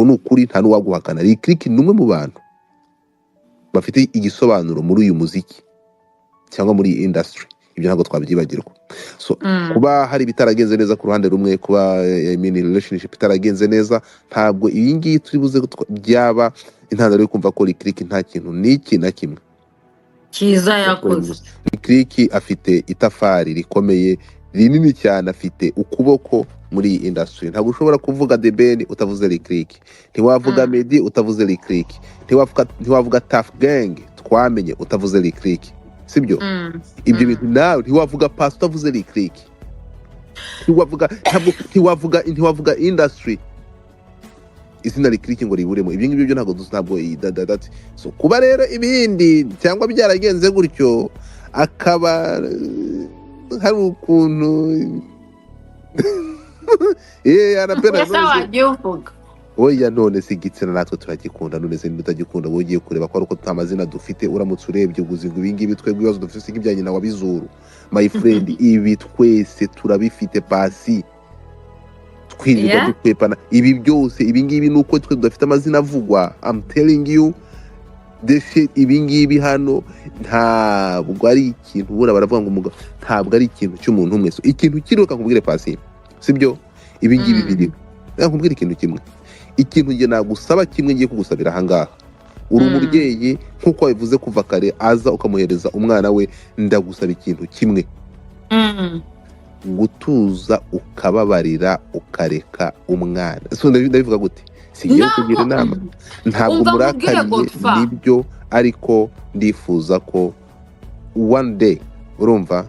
Uko ni ukuri, nta n'uwaguhakana. Lick ni umwe mu bantu bafite igisobanuro muri uyu muziki cyangwa muri iyi industry, ibyo ntabwo twabyibagirwa. So kuba hari ibitaragenze neza ku ruhande rumwe, kuba I mean, relationship itaragenze neza, ntabwo iyi ngiyi turi buze byaba intandaro yo kumva ko Lick nta kintu n'iki na kimwe cyiza yakoreye yakoze. Lick afite itafari rikomeye rinini cyane, afite ukuboko muri iyi industry. Ntabwo ushobora kuvuga The Ben utavuze Lick, ntiwavuga Meddy utavuze Lick, ntiwavuga Tuff Gang twamenye utavuze Lick, sibyo? Ibyo bintu nawe ntiwavuga Pasi utavuze Lick, ntiwavuga, ntabwo ntiwavuga industry izina Lick ngo riburemo. Ibyo ngibyo byo ntabwo ntabwo so kuba rero ibindi cyangwa byaragenze gutyo, akaba hari ukuntu arapera. Ese wagiye uvuga? Oya, none se igitsina natwe turagikunda. None se niba utagikunda, wowe ugiye kureba ko ari uko nta mazina dufite. Uramutse urebye uguzi ngo ibingibi twebwe ibibazo dufite si nk'ibya nyina wa bizuru, my friend. Ibi twese turabifite, Pasi, twirirwa dukwepana ibi byose. Ibi ngibi ni uko twe tudafite amazina avugwa. I'm telling you this shit, ibi ngibi hano ntabwo ari ikintu bura baravuga ngo umugabo, ntabwo ari ikintu cy'umuntu umwe. So, ikintu kiriho, kakubwire Pasi, sibyo? Ibi ngibi biriho. Reka nkubwire ikintu kimwe, ikintu njye nagusaba kimwe, ngiye kugusabira ahangaha. Uri umubyeyi nk'uko wabivuze kuva kare, aza ukamuhereza umwana we. Ndagusaba ikintu kimwe: gutuza, ukababarira, ukareka umwana. So ndabivuga gute? Singiye kukugira inama, ntabwo Umva nkubwire, murakariye. Godfa. Nibyo, ariko ndifuza ko one day, urumva,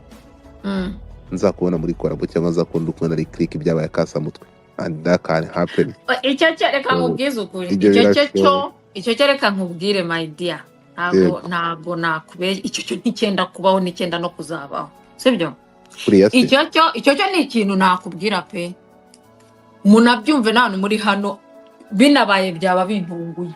nzakubona muri collabo cyangwa nzakubona uri kumwe na Lick, byabaye akasamutwe, and that can happen. Icyo cyo reka nkubwize ukuri. Ibyo Icyo cyo cyo birashoboka. Icyo cyo reka nkubwire, my dear, ntabwo ntabwo nakubeshya, icyo cyo nticyenda kubaho, nticyenda no kuzabaho, sibyo? Kuriya se? Icyo cyo ni ikintu nakubwira pe, munabyumve n'ahantu muri hano. Binabaye byaba bintunguye,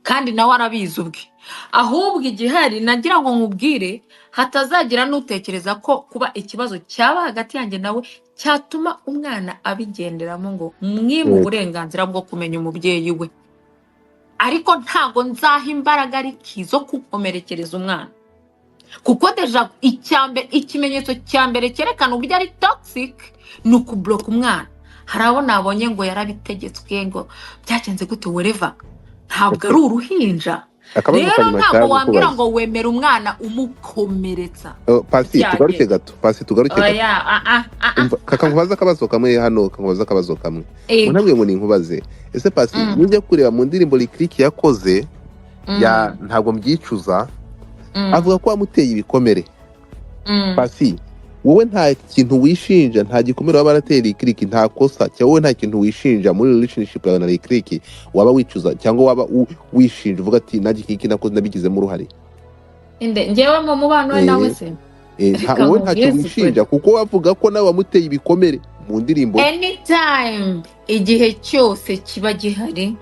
kandi nawe arabizi ubwe. Ahubwo igihari nagira ngo nkubwire, hatazagira n'utekereza ko kuba ikibazo cyaba hagati yanjye nawe cyatuma umwana abigenderamo ngo mwime uburenganzira bwo kumenya umubyeyi we. Ariko ntago nzaha imbaraga ariki zo kukomerekereza umwana, kuko déjà icyambere, ikimenyetso cya mbere cyerekana uburyo ari toxic ni ukublocka umwana. Hari abo nabonye ngo yarabitegetswe, ngo byagenze gute, whatever, ntabwo ari uruhinja. Akabazo Rero kanyuma ntabwo nshaka wambwira kukubaza. ngo wemera umwana umukomeretsa. Oh, Pasi, tugaruke Byagenda. gato. Pasi, tugaruke gato. Oya, ah, ah, ah, ah. Umva, kaka nkubaze akabazo kamwe hano, kankubaze akabazo kamwe. Ego. Munabwiye ngo ninkubaze, ese Pasi, nujya kureba mu ndirimbo Lick yakoze ya "Ntabwo mbyicuza", avuga ko wamuteye ibikomere. Pasi, wowe nta kintu wishinja? Nta gikomere waba warateye Lick? Nta kosa, cyangwa wowe nta kintu wishinja muri relationship yawe na Lick waba wicuza cyangwa waba wishinja uvuga ati nanjye iki ngiki nakoze nabigizemo uruhare? Inde? Njyewe mu mubano we nawe se? Reka Wowe ntacyo nkubwize ukuri. wishinja, kuko wavuga ko nawe wamuteye ibikomere mu ndirimbo ye. Anytime, igihe cyose kiba gihari.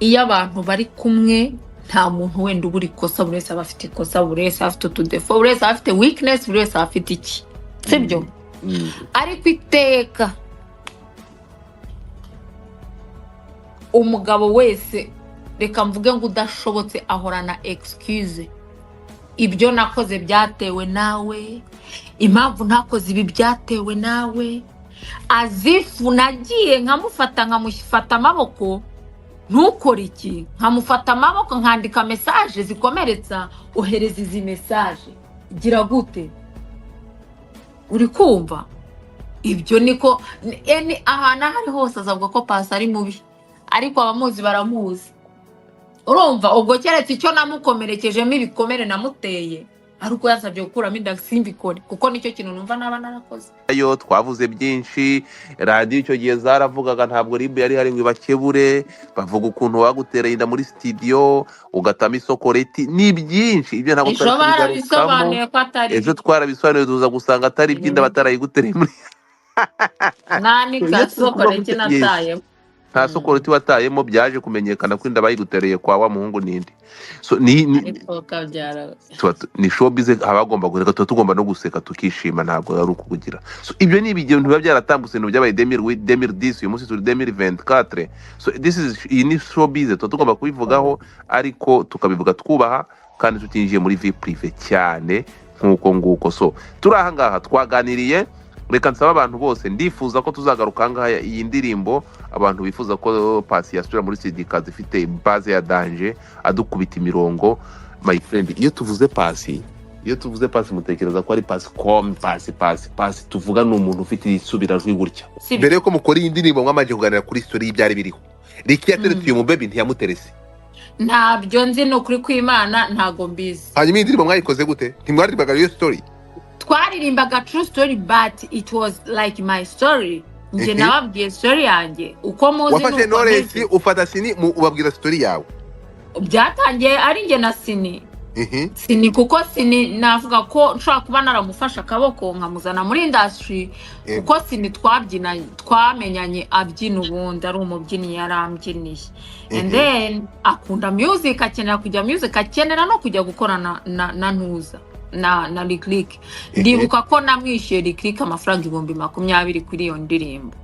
Iyo abantu bari kumwe, nta muntu wenda ubura ikosa. Buri wese aba afite ikosa, buri wese aba afite utudéfauts, buri wese aba afite weakness, buri wese aba afite iki, sibyo? Ariko iteka umugabo wese, reka mvuge ngo udashobotse, ahorana excuse: ibyo nakoze byatewe nawe, impamvu ntakoze ibi byatewe nawe. As if nagiye nkamufata, nkamufata amaboko, ntukore iki, nkamufata amaboko, nkandika message zikomeretsa, ohereza izi message, gira gute. Uri kumva? Ibyo niko eni ahantu aho ari hose azavuga ko Pasi ari mubi, ariko abamuzi baramuzi. Urumva, ubwo keretse icyo namukomerekejemo, ibikomere namuteye, ari uko yansabye gukuramo inda simbikore, kuko nicyo kintu numva naba narakoze. Yo twavuze byinshi, radiyo icyo gihe zaravugaga, ntabwo RIB yari ihari ngo ibakebure. Bavuga ukuntu bagutera inda muri studio, ugatama isokoreti, ni byinshi. Ibyo ntabwo Ejo twari kubigarukamo. barabisobanuye ko atari Ejo byo. twarabisobanuye, tuza gusanga atari iby'inda, batarayigutereye muri Nani So, iyo turi kuvuga kasokoreti gutya, yes. natayemo. Nta sokoroti watayemo, byaje kumenyekana ko inda bayigutereye kwa wa muhungu ninde. So ni Ariko kabyara. Ni showbiz, haba hagomba guseka, tuba tugomba no guseka tukishima, ntabwo ari ukukugira. So ibyo ni ibintu biba byaratambutse, ibintu byabaye 2008, 2010, uyu munsi turi 2024. So this is, iyi ni showbiz, tuba tugomba kubivugaho, ariko tukabivuga twubaha kandi tutinjiye muri vie privée cyane nk'uko nguko. So turi aha ngaha twaganiriye. Reka nsaba abantu bose, ndifuza ko tuzagaruka aha ngaha iyi ndirimbo, abantu bifuza ko Pasi yasubira muri studio ifite base ya danger, adukubita imirongo. My friend, iyo tuvuze Pasi, iyo tuvuze Pasi, mutekereza ko ari Pasi com Pasi Pasi Pasi tuvuga ni umuntu ufite isubirajwi gutya. Sibyo. Mbere yuko mukora iyi ndirimbo, mwamanje kuganira kuri story y'ibyari biriho. Ricky yateretse uyu mubebi, ntiyamuterese? Ntabyo nzi, ni ukuri kw'Imana, ntago mbizi. Hanyuma iyi ndirimbo mwayikoze gute? Ntimwaririmbaga iyo story? Twaririmbaga true story, but it was like my story. Njye nababwiye story yanjye uko muzi. Wafashe Nuko Knowless, meze. ufata Sini, ubabwira story yawe. Byatangiye ari njye na Sini. Sini, kuko Sini navuga ko nshobora kuba naramufashe akaboko nkamuzana muri industry, kuko Sini twabyina, twamenyanye abyina, ubundi ari umubyinnyi, yarambyiniye, and then akunda music, akenera kujya music, akenera no kujya gukorana na ntuza na Lick Lick. Ndibuka ko namwishyuye Lick Lick amafaranga 20,000 kuri iyo ndirimbo,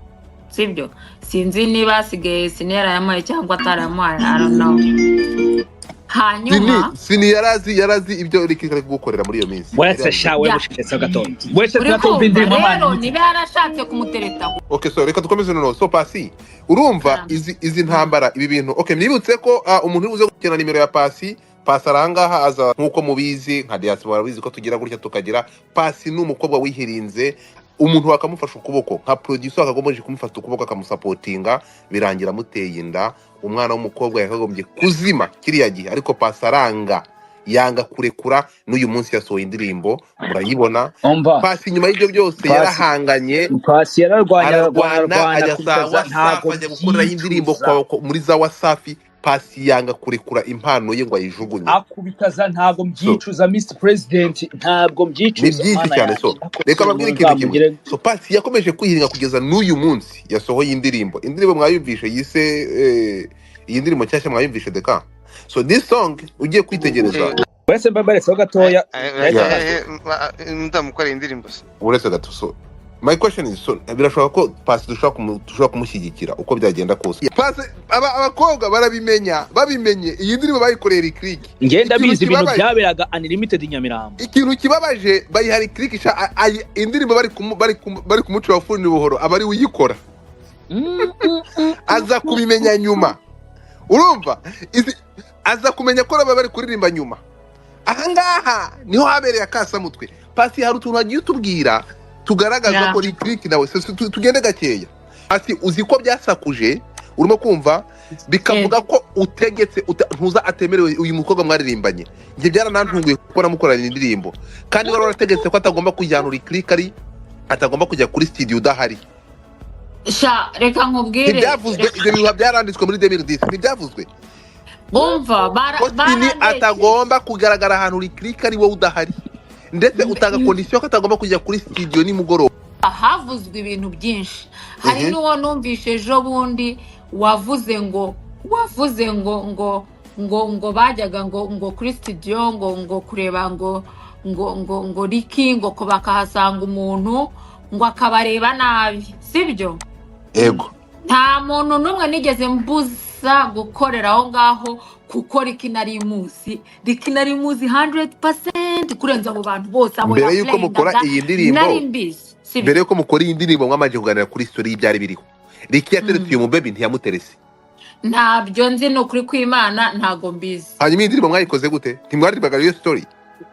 sibyo? Sinzi niba asigaye Sini yarayamuhaye cyangwa atarayamuhaye, I don't know. Sini Hanyuma Sini yarazi ibyo Ricky ari kugukorera muri iyo minsi. Wese Yari sha we Ya. mucecetse gatoya, wese Uri tunatumva kumva indirimbo rero mani. Niba yarashatse kumutereta. Okay, so reka dukomeze noneho. So Pasi, urumva izi ntambara, ibi bintu, okay, nibutse ko umuntu uri buze gukina nimero ya Pasi, Pasi arangaha aza nk'uko mubizi, nka diaspora barabizi ko tugira gutya tukagira. Pasi ni umukobwa wihirinze, umuntu wakamufasha ukuboko nka producer wakagombye kumufata ukuboko akamusapotinga, birangira amuteye inda umwana w'umukobwa yakagombye kuzima kiriya gihe, ariko Pasi aranga, yanga kurekura. N'uyu munsi yasohoye indirimbo, murayibona. Umva. Pasi nyuma y'ibyo byose Pasi yarahanganye, Pasi yararwanye, ararwana, ararwana, ararwana ajya za kugeza Wasafi, ntabwo ajya gukorerayo indirimbo byicuza. Muri za Wasafi. Pasi yanga kurekura impano ye ngo ayijugunye. Akubitaza, ntabwo So mbyicuza, Mr President, ntabwo ni mbyicuza. byinshi Mana cyane. yanjye. So Ariko reka mbabwire ikintu kimwe. nzamugire. So Pasi yakomeje kwihiringa kugeza n'uyu munsi yasohoye indirimbo. Indirimbo mwayumvishe yise iyi ndirimbo nshyashya mwayumvishe deka. So this song ugiye kwitegereza. Wese mbabaretseho gatoya yahise. Yeah. Ndamukorera indirimbo se? Uretse gato. So my question is, so birashoboka ko Pasi dushobora kumushyigikira uko byagenda kose? Pasi abakobwa barabimenya, babimenye iyi ndirimbo bayikoreye Lick. Ngenda Ikintu bizi ibintu kibabaje, byaberaga Unlimited Nyamirambo. Ikintu kibabaje, bayiha Lick sha indirimbo bari kumucura funi buhoro, aba ari we uyikora, aza kubimenya nyuma. Urumva aza kumenya ko baba bari kuririmba nyuma. Ahangaha niho habereye akasamutwe. Pasi, hari utuntu wagiye utubwira tugaragaza ko Lick nawe. So, tugende gakeya. Pasi, uzi ko byasakuje, urimo kumva bikavuga ko utegetse ntuza atemerewe uyu mukobwa mwaririmbanye. Njye byaranantunguye kuko namukoranye indirimbo, kandi wari warategetse ko atagomba kujyana Lick, ari atagomba kujya kuri studio udahari. Sha, reka nkubwire. Ntibyavuzwe? Ibyo bihuha byaranditswe muri 2010, ntibyavuzwe? Umva, ko Sini barabeshye. atagomba kugaragara ahantu Lick ari wowe udahari, ndetse utanga condition ko atagomba kujya kuri studio nimugoroba. Havuzwe ibintu byinshi. Hari n'uwo numvishe ejo bundi wavuze ngo bajyaga ngo kuri studio ngo kureba ngo Ricky, ngo ko bakahasanga umuntu ngo akabareba nabi, sibyo? Ego. Nta muntu n'umwe nigeze mbuza gukorera aho ngaho, kuko Ricky nari muzi, Ricky nari muzi 100% kurenza abo bantu bose abo Mbere y'uko mukora yapulayingaga iyi ndirimbo, nari mbizi, sibyo? mbere y'uko mukora iyi ndirimbo, mwamanje kuganira kuri story y'ibyari biriho. Ricky yateretse uyu mubebi, ntiyamuterese? Ntabyo nzi, ni ukuri kw'Imana, ntago mbizi. Hanyuma iyi ndirimbo mwayikoze gute? Ntimwaririmbaga iyo story?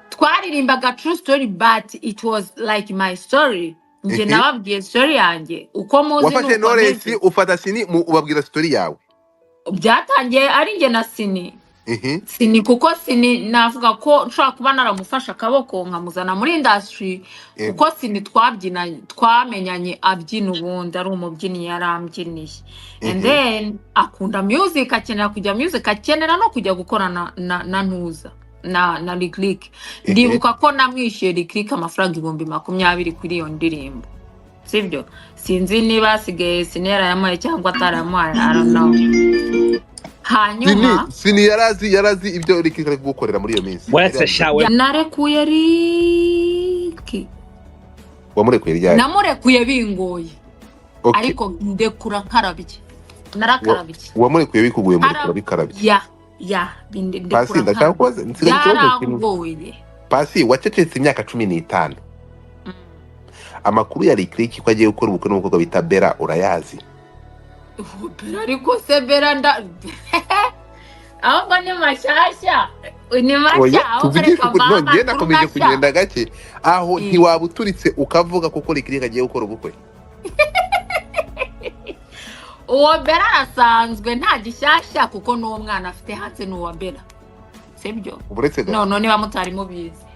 Twaririmbaga true story, but it was like my story. Njye nababwiye story yanjye uko muzi. Wafashe Nuko Knowless, meze. ufata Sini, ubabwira story yawe. Byatangiye ari njye na Sini. Sini, kuko Sini navuga ko nshobora kuba naramufashe akaboko nkamuzana muri industry, kuko Sini twabyina, twamenyanye abyina, ubundi ari umubyinnyi, yarambyiniye, and then akunda music, akenera kujya music, akenera no kujya gukorana na ntuza na Lick Lick. Ndibuka ko namwishyuye Lick Lick amafaranga 20,000 kuri iyo ndirimbo. Sibyo, sinzi niba asigaye Sini yarayamuhaye cyangwa atarayamuhaye, I don't know. Sini Hanyuma Sini yarazi ibyo Ricky ari kugukorera muri iyo minsi. Yari Uretse yabimenye. shawe. Narekuye Ricky. Wamurekuye ryari? Namurekuye bingoye. Okay. Ariko ndekura nkarabye, narakarabye. Wamurekuye bikuguye, murekura Hara bikarabye. Ya ndekura Pasi, ndashaka nkarabye. kubaza, nsigaye ikibazo kimwe. Byarangoye. Pasi, wacecetse imyaka 15. Amakuru ya Lick ko agiye gukora ubukwe n'umukobwa bita Bella, urayazi? Ubu Bella, ariko se Bella nda ahubwo ni mashyashya, ni mashya. Oya, Ahubwo tuvugishe reka ukuri. mbahe No, njye amakuru nakomeje mashya. kugenda gake aho. Ntiwaba uturitse ukavuga kuko Lick agiye gukora ubukwe? Uwo Bella arasanzwe, nta gishyashya, kuko n'uwo mwana afite hanze ni uwa Bella, sibyo? Uretse gato. None niba mutari mubizi.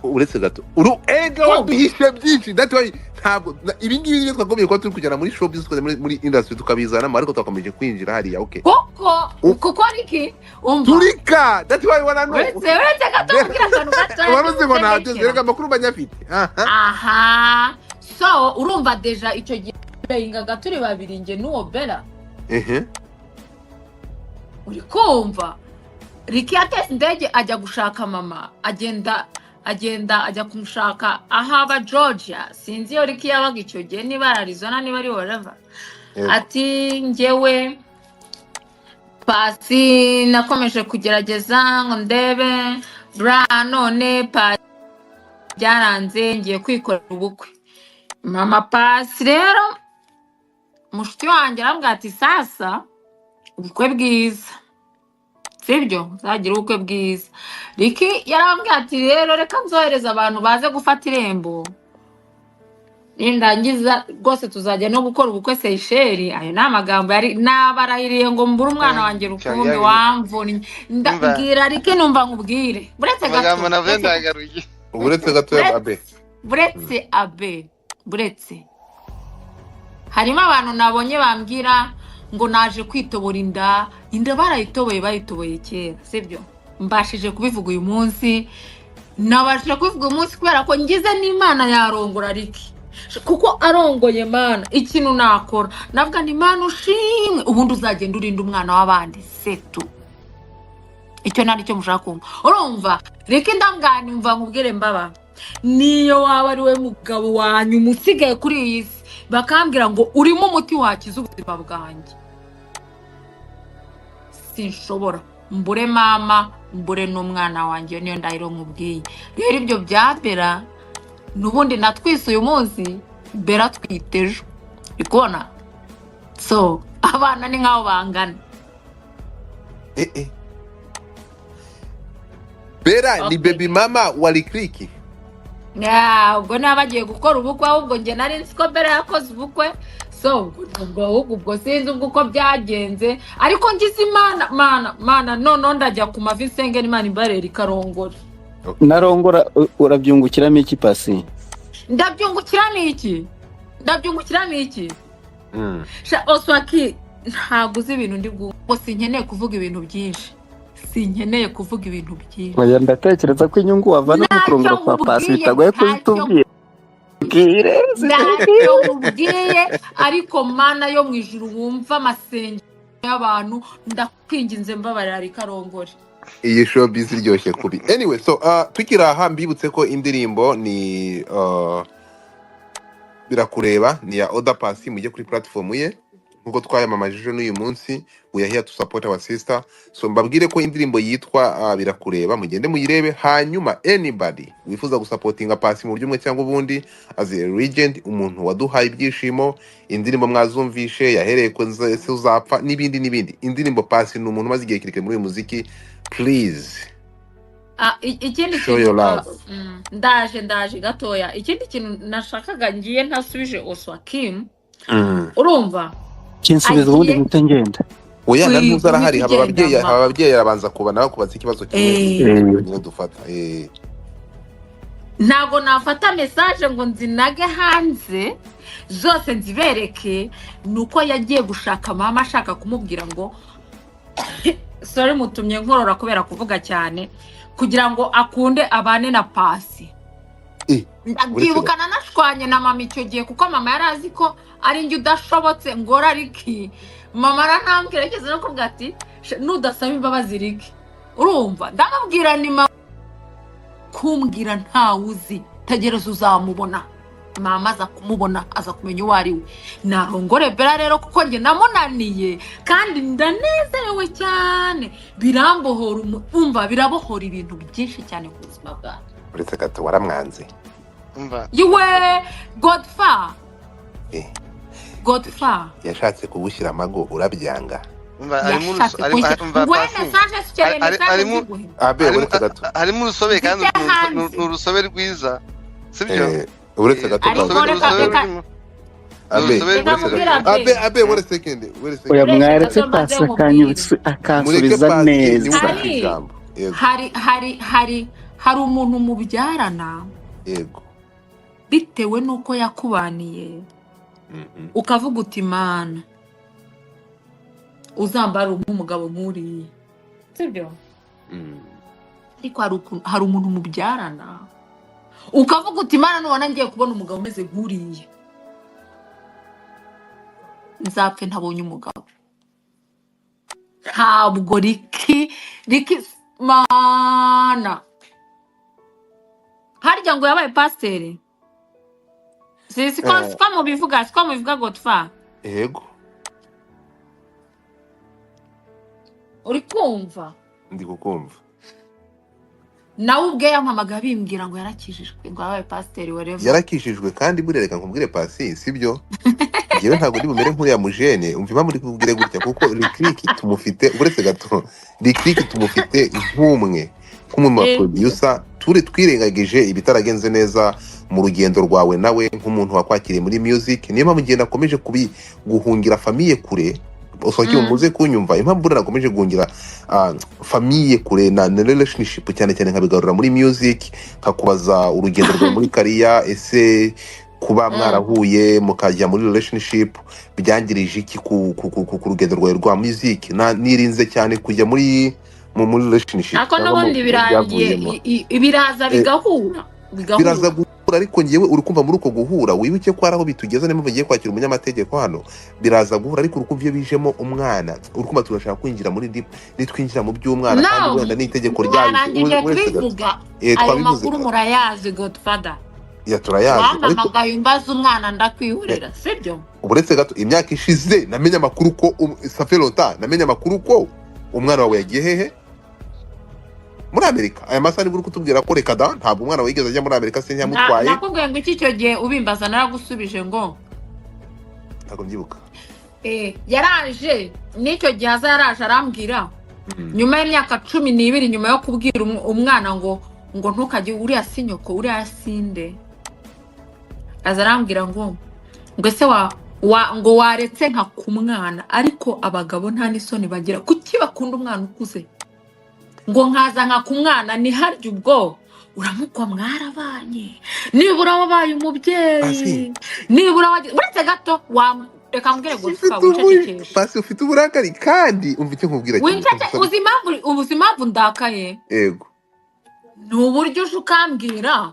Uretse gato, uru ega Kumva. waduhishe byinshi. That's why ntabwo ibi ngibi nibyo twakagombye kuba turi kujyana muri showbiz, tukajya muri industry tukabizanamo, ariko twakomeje kwinjira hariya. Okay. Kuko kuko Ricky, umva. Turika, that's why wanna know. Uretse gato, kubwira akantu gatoya. Wari uzi ngo ntabyo Ndigutegekera. Reka, amakuru banyafite, aha. Aha, so urumva déjà icyo gihe playingaga turi babiri, njye n'uwo Bella. Uri kumva, Ricky yateze indege ajya gushaka mama, agenda ajya kumushaka aho aba Georgia. Sinzi iyo Ricky yabaga icyo gihe, niba ari Arizona, niba ari whatever. Ati njyewe Pasi nakomeje kugerageza ngo ndebe bra, none Pasi byaranze, ngiye kwikorera ubukwe. Mama Pasi rero, mushuti wanjye, arambwira ati sasa ubukwe bwiza, sibyo, uzagira ubukwe bwiza. Ricky yarambwiye ati rero reka nzohereza abantu baze gufata irembo, nindangiza rwose tuzajya no gukora ubukwe Seychelles. Ayo ni amagambo yari nabarahiriye ngo mbure umwana wanjye rukumbi. Wamvunnye. Umva. Ndabwira Ricky, numva nkubwire, buretse gato. Amagambo navuye Buretse. Ndagaruye. Uretse gatoya, abe. Buretse abe, buretse. Harimo abantu nabonye bambwira ngo naje kwitobora inda. Inda barayitoboye, bayitoboye kera, sibyo? Mbashije kubivuga uyu munsi, nabashije kubivuga uyu munsi kubera ko ngize n'Imana yarongora Ricky, kuko arongoye Mana ikintu nakora navuga ni Imana ushimwe, ubundi uzagenda urinda umwana w'abandi setu. Icyo nta cyo mushaka kumva. Urumva reka ndangane, umva nkubwire mbaba, niyo waba ari we mugabo wanyu usigaye kuri iyi si, bakambwira ngo urimo umuti wakiza ubuzima bwanjye, sinshobora mbure mama, mbure n'umwana wanjye. Iyo niyo ndahiro nkubwiye. Rero ibyo bya Bella, n'ubundi natwise uyu munsi, Bella twite ejo, uri kubona? So abana ni nk'aho bangana. Eh, eh. Bella ni baby mama wa Lick. Ya, ubwo niba bagiye gukora ubukwe, ahubwo njye nari nzi ko Bella yakoze ubukwe. So ubwo ahubwo ubwo sinzi ubwo uko byagenze, ariko ngize Imana, Mana, Mana, noneho ndajya ku mavi nsengera Imana imbarera ikarongora. Narongora urabyungukiramo iki, Pasi? Ndabyungukiramo iki? Ndabyungukiramo iki? Sha Oswaki, ntabwo uzi ibintu ndi bwumve. Sinkeneye kuvuga ibintu byinshi, sinkeneye kuvuga ibintu byinshi. Oya, ndatekereza ko inyungu wavana mu Ntacyo kurongora kwa Pasi nkubwiye, bitagoye ntacyo kuzitubwira. Bwire. Ntacyo nkubwiye, ariko Mana yo mu ijuru wumva amasengesho y'abantu, ndakwinginze mbabarira rikarongore. Iyi showbiz iryoshye kubi. Anyway, so tukiri aha, mbibutse ko indirimbo ni Birakureba, ni ya Oda Pasi. Mujye kuri platform ye nkuko twayamamaje ejo n'uyu munsi. We are here to support our sister. So mbabwire ko indirimbo yitwa Birakureba, mugende muyirebe. Hanyuma anybody wifuza gusupportinga Pasi mu buryo bumwe cyangwa ubundi, as a legend, umuntu waduhaye ibyishimo, indirimbo mwazumvishe, yahereye ku Ese Uzapfa n'ibindi n'ibindi indirimbo. Pasi ni umuntu umaze igihe kirekire muri uyu muziki. Please Ikindi show kintu your love. Ndaje gatoya. Ikindi kintu nashakaga, ngiye ntasubije Oswakim. Urumva Kinsubiza ubundi agiye mpite ngenda. Oya, na ntuza arahari. Uhita Haba ugenda ababyeyi ma. Haba ababyeyi, arabanza kuba nawe kubaza ikibazo kimwe. Nyine dufata. Ntabwo nafata message ngo nzinage hanze zose nzibereke. Ni uko yagiye gushaka mama, ashaka kumubwira ngo, sorry, mutumye nkorora kubera kuvuga cyane, kugira ngo akunde abane na Pasi. Eh, uretse Ndabyibuka nanashwanye na mama icyo gihe, kuko mama yari azi ko ari njye udashobotse ngora Riki. Mama aranambwira, yigeze no kuvuga ati: "Nudasaba imbabazi Riki, urumva." Ndamubwira ni mama kumbwira ntawe uzi, tegereza uzamubona. Mama aza kumubona, aza kumenya uwo ari we. Narongore Bera rero, kuko njye namunaniye kandi ndanezerewe cyane, birambohora umva, birabohora ibintu byinshi cyane ku buzima bwanjye. Uretse gato, waramwanze? Umva. Yiwe godfa. Eh, Godfa. Yashatse kugushyira amago urabyanga. Umva, harimo Yashatse kunshyira umva nguhe pasi message, ukeneye message? Harimo Nziguhe. Abe, uretse gato. Harimo urusobe kandi Zijya hanze. Ni urusobe rwiza, sibyo? Eh, uretse gato. Ariko Pasi. reka Urusobe reka rurimo ni Abe, urusobe reka uretse rwiza. mubwire. gato. Abe. Abe, abe, wait a second, wait a Oya, second. Uretse mwaretse gato maze pasi nkubwire. Mureke akansubiza pasi niwe neza. ufite Hari ijambo. Yego. Hari umuntu mubyarana bitewe n'uko yakubaniye, ukavuga uti: "Mana, uzambara nk'umugabo nk'uriya," sibyo? Ariko hari umuntu mubyarana ukavuga uti: "Mana, nubona ngiye kubona umugabo umeze nk'uriya, nzapfe ntabonye umugabo." Ntabwo Riki mana, harya ngo yabaye pasiteri, si siko? Eh, Siko mubivuga, siko mubivuga, godfa? Yego. Uri kumva? Ndi kukumva. Nawe ubwe yampamagaye bimbwira ngo yarakijijwe, ngo yabaye pasiteri, whatever. Yarakishijwe kandi buriya reka nkubwire pasi, sibyo? Njyewe ntabwo ndi bumere nk'uriya mujene. Umva impamvu ndi kubwire gutya, kuko Lick tumufite, uretse gato, Lick tumufite nk'umwe mu baproducer. Ture twirengagije ibitaragenze neza mu rugendo rwawe nawe nk'umuntu wakwakiriye muri music, niyo mpamvu ngenda nakomeje kubi guhungira famille kure. Usohoke, muze kunyumva impamvu buriya nakomeje guhungira famille kure na relationship cyane cyane nkabigarura muri music, nkakubaza urugendo rwawe muri kariya. Ese kuba mwarahuye mukajya muri relationship byangirije iki ku rugendo rwawe rwa music? Nirinze cyane kujya muri relationship Ariko cyangwa mu n'ubundi mu birangiye byavuyemo. Biraza bigahura. Biraza Bigahura. guhura, ariko ngewe uri kumva muri uko guhura, wibuke ko hari aho bitugeza. Niyo mpamvu ngiye kwakira umunyamategeko hano. Biraza guhura, ariko uri kumva iyo bijemo umwana, uri kumva turashaka kwinjira muri deep, nitwinjira mu by'umwana kandi No, wenda n'itegeko ryayo mwarangije uretse gato. kubivuga. Eh, Ayo twabivuze. makuru murayazi, godfather. Ya, turayazi, ariko Wampamagaye umbaza umwana, ndakwihorera, sibyo? Uretse gato, imyaka ishize namenye amakuru ko ça fait longtemps namenye amakuru ko umwana wawe yagiye hehe? Muri Amerika. Aya masaha nibwo uri kutubwira ko reka da, ntabwo umwana wigeze ajya muri Amerika, se ntiyamutwaye. Nakubwiye ngo iki icyo gihe ubimbaza naragusubije ngo Ntabwo mbyibuka. Yaraje n'icyo gihe aza, yaraje arambwira nyuma y'imyaka 12, nyuma yo kubwira umwana ngo ntukajye, uriya si nyoko, uriya sinde. Aza arambwira ngo ese wa ngo waretse nka ku mwana. Ariko abagabo nta n'isoni bagira, kuki bakunda umwana ukuze? Ngo nkaza nka ku mwana, ni harya ubwo uramukwa mwarabanye, nibura wabaye umubyeyi, Pasi. nibura wagize. Uretse gato wa, reka mbwire Ufite godfa, ubu wicecekeshe. Pasi, ufite uburakari kandi umva icyo nkubwira kimwe. Wicece. Uzi impamvu ndakaye? Yego. Ni uburyo uje ukambwira,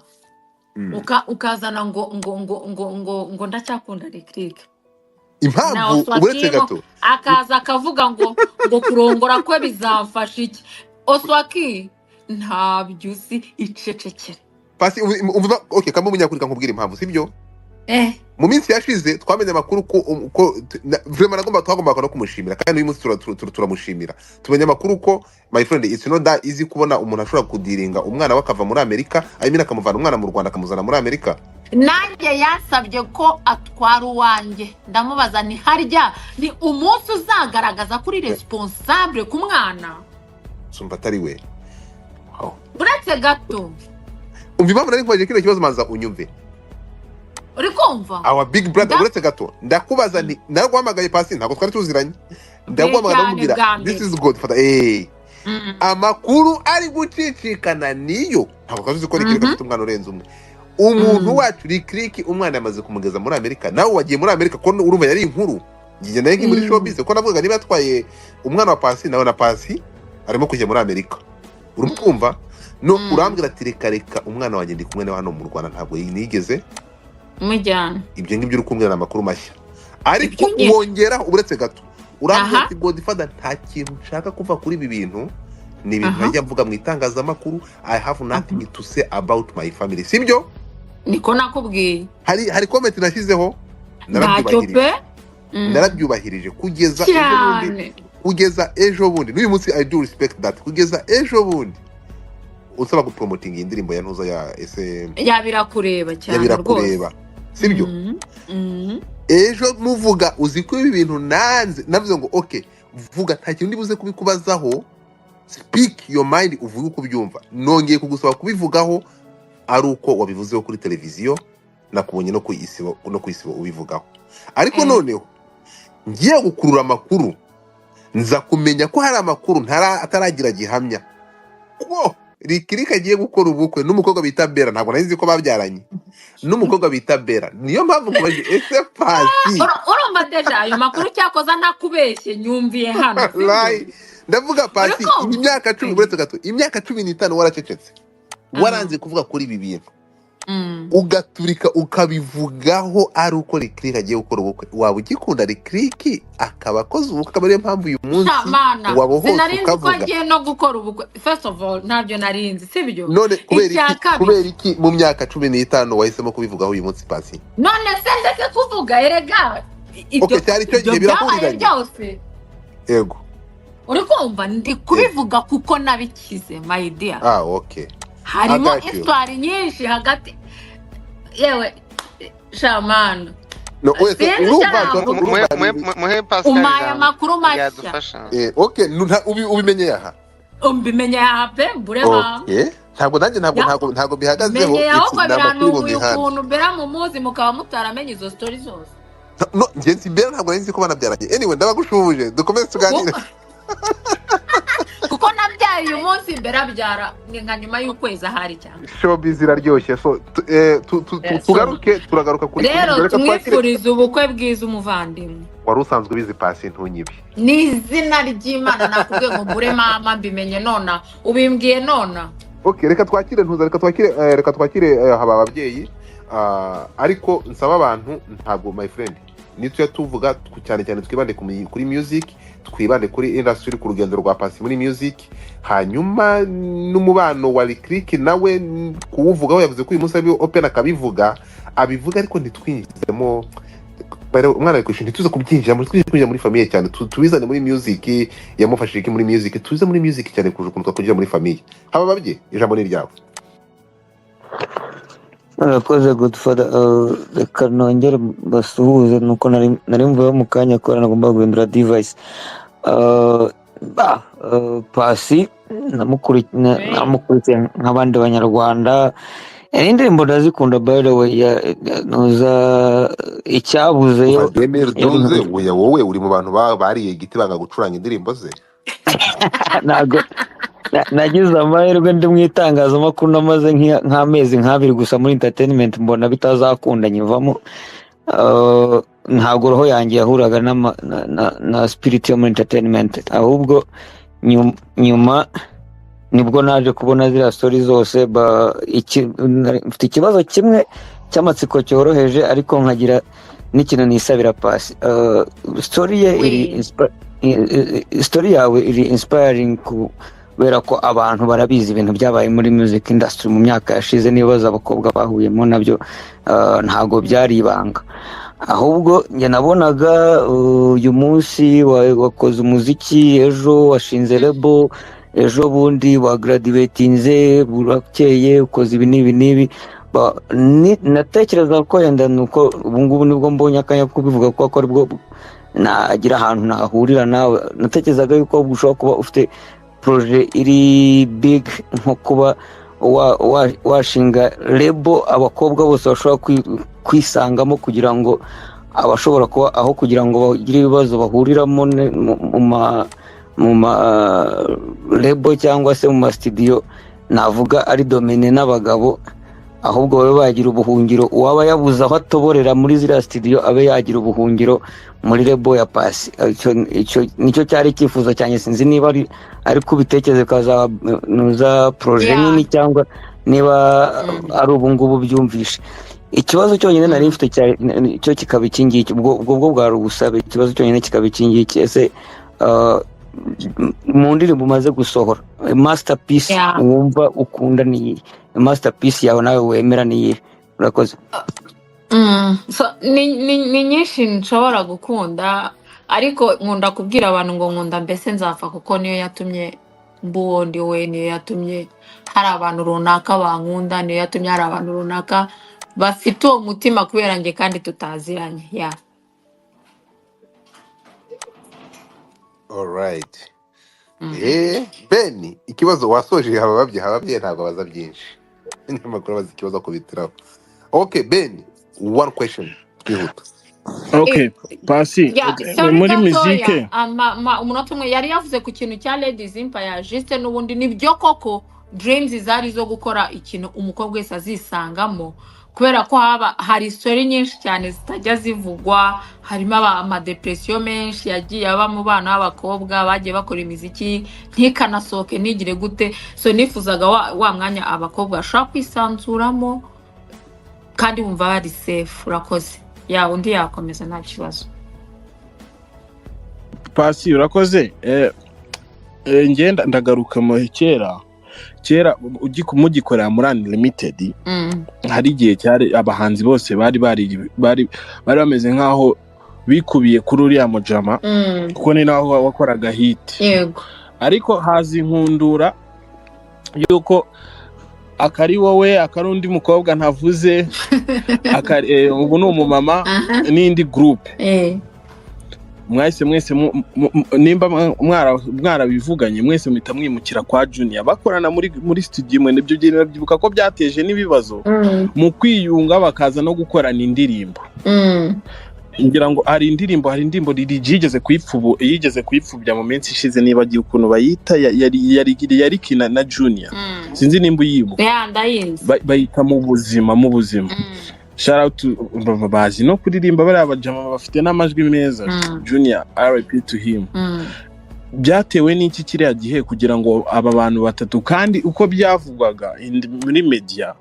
ukazana ngo ndacyakunda Lick na Impamvu, uretse Oswakimu gato. akaza akavuga ngo kurongora kwe bizamfasha iki. Oswaki, ntabyo uzi, icecekere. Pasi, umva, okay, kamba umunyakuri, nkubwira impamvu, sibyo? Eh. Mu minsi yashize twamenye amakuru ko vraiment nagomba, twagombaga no kumushimira, kandi uyu munsi turamushimira. Tumenya amakuru ko, my friend, it's not that easy kubona umuntu ashobora kudiringa umwana we akava muri Amerika, I mean akamuvana umwana mu Rwanda akamuzana muri Amerika. Nanjye yansabye ko atwara uwanjye, ndamubaza ni harya ni umunsi uzagaragaza kuri responsable ku mwana? Sumva atari we. Wow. Uretse gato. Umva impamvu nari nkubajije kino kibazo, manza unyumve. Uri kumva? Our big brother, uretse gato, ndakubaza nti naraguhamagaye pasi, ntabwo twari tuziranye, ndaguhamagara, Cyane. ndamubwira Bwa this mbere. is God father, amakuru ari gucicikana niyo, ntabwo twari tuzi ko Lick afite umwana urenze umwe. Umuntu wacu Lick, umwana yamaze kumugeza muri Amerika. Nawe wagiye muri Amerika, ko urumva yari inkuru njye nayo muri showbiz, ko navugaga niba yatwaye umwana wa pasi, nawe na pasi arimo kujya muri Amerika, urimo kumva? No, Mm. urambwira ati reka reka, umwana wanjye ndi kumwe nawe hano mu Rwanda, ntabwo nigeze mujyana. Ibyo ngibyo uri kumbwira ni amakuru mashya, ariko Ibyo nyine. wongeraho, uretse gato, urambwira Aha. ati Godfather, nta kintu nshaka kuva kuri ibi bintu, ni ibintu Aha. najya mvuga mu itangazamakuru, I have nothing to say about my family, sibyo? Niko nakubwiye. Hari comment nashyizeho, Ntacyo narabyubahirije. pe. Narabyubahirije kugeza ejo bundi. Cyane. Kugeza ejo bundi, n'uyu munsi I do respect that. Kugeza ejo bundi usaba gupromotinga iyi ndirimbo ya ntuza ya ese Ya Birakureba ya cyane rwose. Birakureba, sibyo? Mm. Mm. Ejo muvuga, uzi ko ibi bintu nanze, navuze ngo okay, vuga, nta kintu ndibuze kubikubazaho, speak your mind, uvuge uko ubyumva. Nongeye kugusaba kubivugaho ari uko wabivuzeho kuri televiziyo, nakubonye no ku Isibo ubivugaho, ariko noneho ngiye gukurura amakuru, nza kumenya ko hari amakuru ataragira gihamya ko Rikirika agiye gukora ubukwe n'umukobwa bita Bera. Ntabwo nari nzi ko babyaranye n'umukobwa bita Bera. Niyo mpamvu nkubaje, ese Pasi Urumva déjà ayo makuru, cyakoza ntakubeshye, nyumviye hano, sibyo? Lai, ndavuga Pasi, Uri kumva? Imyaka 10, uretse gato, imyaka 15 waracecetse, waranze kuvuga kuri ibi bintu, ugaturika ukabivugaho ari uko Rikiriki agiye gukora ubukwe. Waba ugikunda Rikiriki akaba akoze ubukwe, akaba ariyo mpamvu uyu munsi Shamana, wabohotse sinari nzi ko ukavuga? agiye no gukora ubukwe. First of all, ntabyo nari nzi, sibyo? None kubera Icya iki kabiri, kubera iki mu myaka 15 wahisemo kubivugaho uyu munsi, Pasi? None se ndeke kuvuga? Erega ibyo Okay, cyari icyo ibyo gihe byabaye birahuriranye. byose, Yego. uri kumva, ndi kubivuga kuko nabikize, my dear. Ah, okay. Harimo I got you. histoire nyinshi hagati, yewe shamana. No, wese Sinzi urumva icyo navuga. urumva Muhe Pascal Umpaye ijambo amakuru mashya. yadufasha. Okay, ubimenye aha? Mbimenye aha pe, mbure mama. Okay, ntabwo nanjye ntabwo Ya. ntabwo bihagazeho. Menye ahubwo Ni amakuru mu birantunguye mihanda. ukuntu mbera mumuzi mukaba mutaramenye izo story zose. No, njye nzi mbere, ntabwo nari nzi ko banabyaranye. Anyway, ndabagushubuje, dukomeze tuganire. Kuko nabyaye uyu munsi, mbere abyara ni nka nyuma y'ukwezi ahari cyane. Showbiz iraryoshye, so So, tugaruke, turagaruka kuri rero reka twakire. Tumwifurize ubukwe bwiza umuvandimwe. Wari usanzwe ubizi, Pasi, ntunyibe. Ni izina ry'Imana, nakubwiye ngo mbure mama, mbimenye nona, ubimbwiye nona. Okay, reka twakire ntuza, reka twakire haba ababyeyi. Ah, ariko nsaba abantu, ntabwo, my friend, nitujya tuvuga cyane cyane twibande kuri music, twibande kuri industry, ku rugendo rwa Pasi muri music, hanyuma n'umubano wa Lick nawe kuwuvugaho. Yavuze ko uyu munsi ari open, akabivuga, abivuga, ariko ntitwinjizemo. Umwana ari ku ishuri, ntituze kubyinjiramo, ntituze kwinjira muri famille cyane, tubizane muri music. Yamufashije iki muri music? Tuze muri music cyane kurusha ukuntu twakwinjira muri famille. Haba ababyeyi, ijambo ni iryawe. Murakoze, Godfather. Reka nongere basuhuze, nuko nari mvuyeho mu kanya kubera nagomba guhindura device. Pasi namukurikiye nk'abandi banyarwanda. Indirimbo ndazikunda, by the way, ya nuza icyabuzeyo. Kuva 2012, oya, wowe uri mu bantu bariye igiti banga gucuranga indirimbo ze. Ntabwo nagize amahirwe, ndi mu itangazamakuru, namaze nk'amezi nk'abiri gusa muri entertainment, mbona bitazakunda, nyivamo. Ntabwo roho yanjye yahuraga na spirit yo muri entertainment. Ahubwo nyuma nibwo naje kubona ziriya story zose. Mfite ikibazo kimwe cy'amatsiko cyoroheje, ariko nkagira n'ikintu nisabira Pasi. Story ye iri We. Story yawe iri inspiring kubera ko abantu barabizi ibintu byabaye muri music industry mu myaka yashize n'ibibazo abakobwa bahuyemo nabyo, ntabwo byari ibanga. Ahubwo njye nabonaga uyu munsi wakoze umuziki, ejo washinze label, ejo bundi wagraduatinze, burakeye ukoze ibi n'ibi n'ibi. Natekereza ko wenda ni uko ubu ngubu nibwo mbonye akanya ko kubivuga, kuko aribwo nagira ahantu nahurira nawe. Natekerezaga yuko ushobora kuba ufite projet iri big, nko kuba washinga label abakobwa bose bashobora kwisangamo, kugira ngo abashobora kuba aho, kugira ngo bagire ibibazo bahuriramo mu ma label cyangwa se mu ma studio navuga ari dominé n'abagabo. Ahubwo babe bagira ubuhungiro, uwaba yabuze aho atoborera muri ziriya studio abe yagira ubuhungiro muri label ya Paccy. Icyo nicyo cyari icyifuzo cyanjye. Sinzi niba ari ariko ubitekereza bikazaba nuza projet nini cyangwa niba ari ubu ngubu byumvishe. Ikibazo cyonyine nari mfite cyo kikaba iki ngiki, ubwo bwo bwari ubusabe. Ikibazo cyonyine kikaba iki ngiki: ese mu ndirimbo umaze gusohora, masterpiece wumva ukunda ni iyihe? Masterpiece yawe nawe wemera ni iyihe? Urakoze. So, ni nyinshi nshobora gukunda, ariko nkunda kubwira abantu ngo nkunda mbese nzapfa, kuko niyo yatumye mba uwo ndi we, niyo yatumye hari abantu runaka bankunda, niyo yatumye hari abantu runaka bafite uwo mutima kubera njye kandi tutaziranye ya. Alright. Ben, ikibazo wasoje. Hababye ntabwo abaza byinshi. Inyamakuru abaza ikibazo akubitiraho. Okay, Ben, one question twihuta. Okay, Paccy, Ya, sorry, muri gatoya. muzike. Umunota umwe. Yari yavuze ku kintu cya Ladies Empire juste. N'ubundi nibyo koko, dreams zari zo gukora ikintu umukobwa wese azisangamo, kubera ko haba hari story nyinshi cyane zitajya zivugwa, harimo amadepresiyo menshi yagiye aba mu bana b'abakobwa bagiye bakora imiziki ntikanasohoke, ntigire gute. So nifuzaga wa mwanya abakobwa bashobora kwisanzuramo kandi bumva bari safe. Urakoze. Ya, undi yakomeza, nta kibazo. Paccy, urakoze. Ngenda ndagaruka mu kera kera mugikorera muri Unlimited. Hari igihe cyari abahanzi bose bari bameze nk'aho bikubiye kuri uriya mujama, kuko ni naho wakoraga hit. Ariko haza inkundura yuko akari wowe, akari undi mukobwa ntavuze, ubu ni umumama, n'indi groupe. Mwahise mwese nimba mwarabivuganye mwese muhita mwimukira kwa Junior, bakorana muri studio imwe. Nibyo byibuka ko byateje n'ibibazo mu kwiyunga, bakaza no gukorana indirimbo. Ngira ngo hari indirimbo Lil G yigeze kuyipfubya mu minsi ishize, nibagiwe ukuntu bayita, yari kina na Junior. Sinzi nimba uyibuka. Ya, ndayizi. Bayita mu buzima. Shout out to bazi no kuririmba bariya bajama, bafite n'amajwi meza. Junior, RIP to him. Byatewe n'iki kiriya gihe kugira ngo aba bantu batatu, kandi uko byavugwaga muri media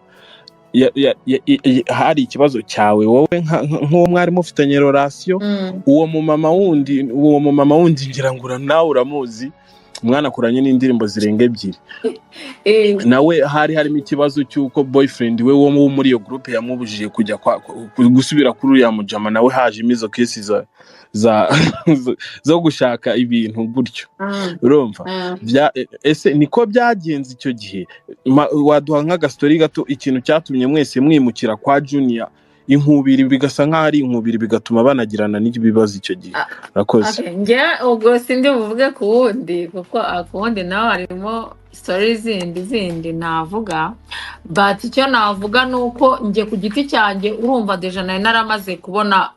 hari ikibazo cyawe wowe nk'uwo mwari mufitanye relation, uwo mumama wundi ngira ngo nawe uramuzi, mwanakoranye n'indirimbo zirenga ebyiri, nawe hari harimo ikibazo cy'uko boyfriend we wo muri iyo groupe yamubujije kujya gusubira kuri uriya mujama, nawe hajemo izo kesi za zo gushaka ibintu gutyo. Urumva? Ese niko byagenze icyo gihe? Waduha nk'agastori gato, ikintu cyatumye mwese mwimukira kwa Junior, inkubiri bigasa nk'aho ari inkubiri, bigatuma banagirana n'ibibazo icyo gihe? Urakoze. Okay, njye ubwo sindi buvuge ku wundi, kuko ku wundi nawe harimo story zindi navuga, but icyo navuga ni uko njye ku giti cyanjye, urumva, déjà nari naramaze kubona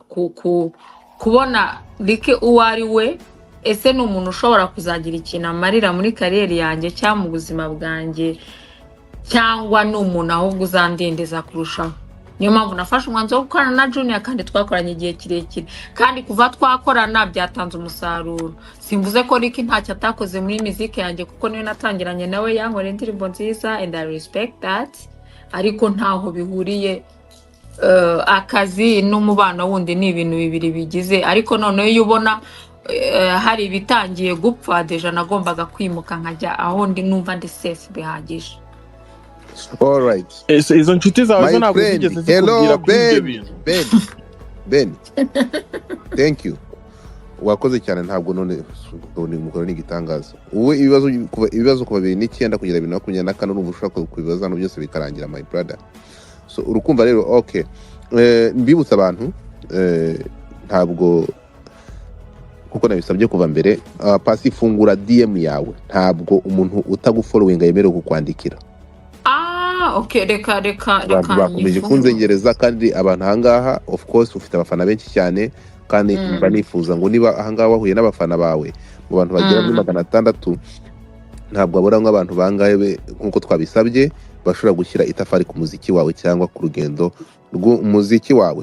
kubona Ricky uwo ari we. Ese ni umuntu ushobora kuzagira ikintu amarira muri career yanjye cyangwa mu buzima bwanjye, cyangwa ni umuntu ahubwo uzandindiza kurushaho? Niyo mpamvu nafashe umwanzuro wo gukorana na Junior, kandi twakoranye igihe kirekire, kandi kuva twakorana byatanze umusaruro. Simvuze ko Ricky ntacyo atakoze muri miziki yanjye, kuko niwe natangiranye nawe, yankoreye indirimbo nziza and I respect that, ariko ntaho bihuriye akazi n'umubano wundi, ni ibintu bibiri bigize. Ariko noneho iyo ubona hari ibitangiye gupfa, déjà nagombaga kwimuka nkajya aho ndi numva ndi safe bihagije. Alright. Ese izo nshuti zawe zo My ntabwo friend, zigeze hello. zikubwira kuri ibyo Ben. bintu? Ben, Ben, thank you, wakoze cyane. Ntabwo none ni umukoro, ni igitangaza. Wowe ibibazo kuva 2009 kugera 2024, urumva ushobora kubibaza hano byose bikarangira, my brother. So urukumva rero, okay, mbibutsa abantu, ntabwo kuko nabisabye kuva mbere, Paccy, fungura DM yawe. Ntabwo umuntu utagufollowinga yemerewe kukwandikira. Ah, okay, reka Abantu reka bakomeje nyifungure. kunzengereza, kandi abantu ahangaha, of course ufite abafana benshi cyane, kandi mba nifuza ngo niba ahangaha wahuye n'abafana bawe, mu bantu bagera muri 600, ntabwo abura nk'abantu bangahe nk'uko twabisabye. bashobora gushyira itafari ku muziki wawe cyangwa ku rugendo rw'umuziki wawe.